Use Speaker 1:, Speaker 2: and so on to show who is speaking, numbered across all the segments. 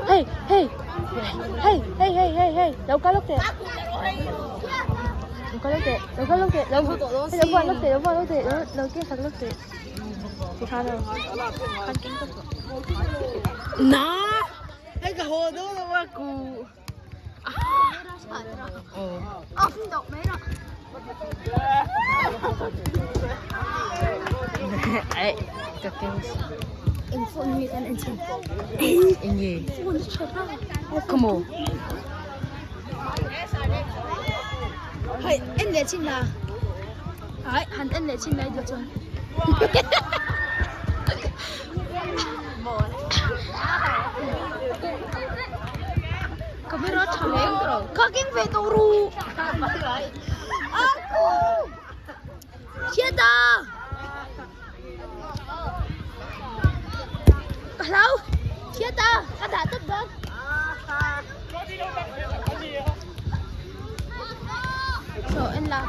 Speaker 1: Hey hey hey hey hey hey hey lo kal lawk teh lo kal lawk teh lo kal lawk teh lo lo vuan lawk teh lo vuan lawk teh lo lo keng sak lawk teh tikhan aw khan keng tawp rawh.
Speaker 2: Na hei ka haw dawn lo a ku. Ai ka keng Enge Come on.
Speaker 1: Hei en leh chin la. Ai han en leh chin lai duh chuan. Camera tha hle ka keng ve tawh ru. Aku. Hriata. Ka hlau. Hriata ka dah tawp dawn. So en la.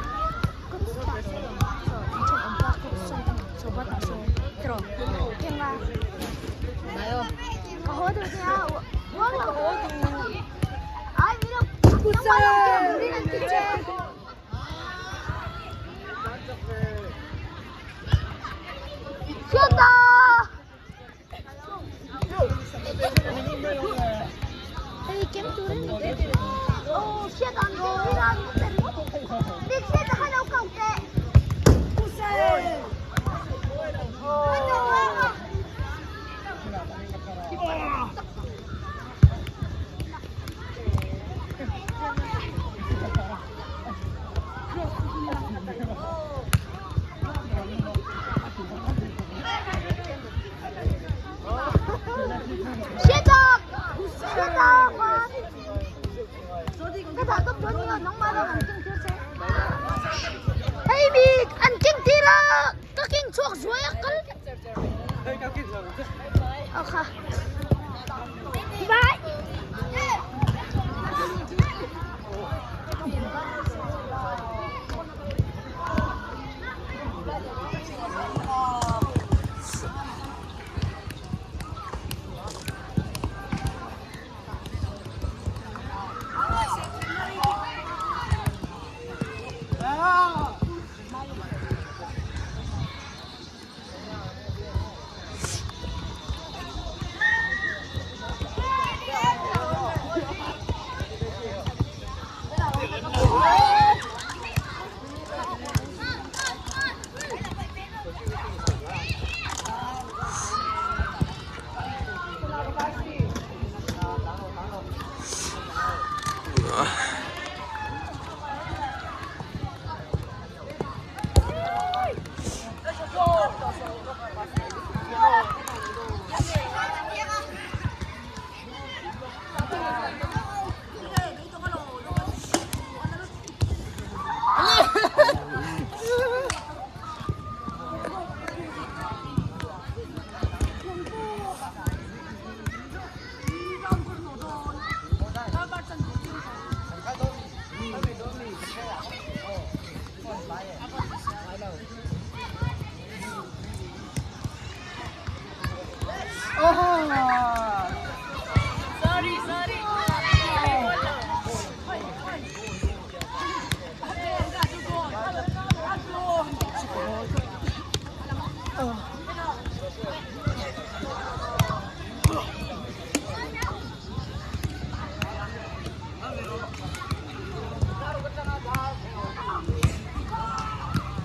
Speaker 1: Hei mi an keng tir a ka keng chhuak zuai a kal. Kha.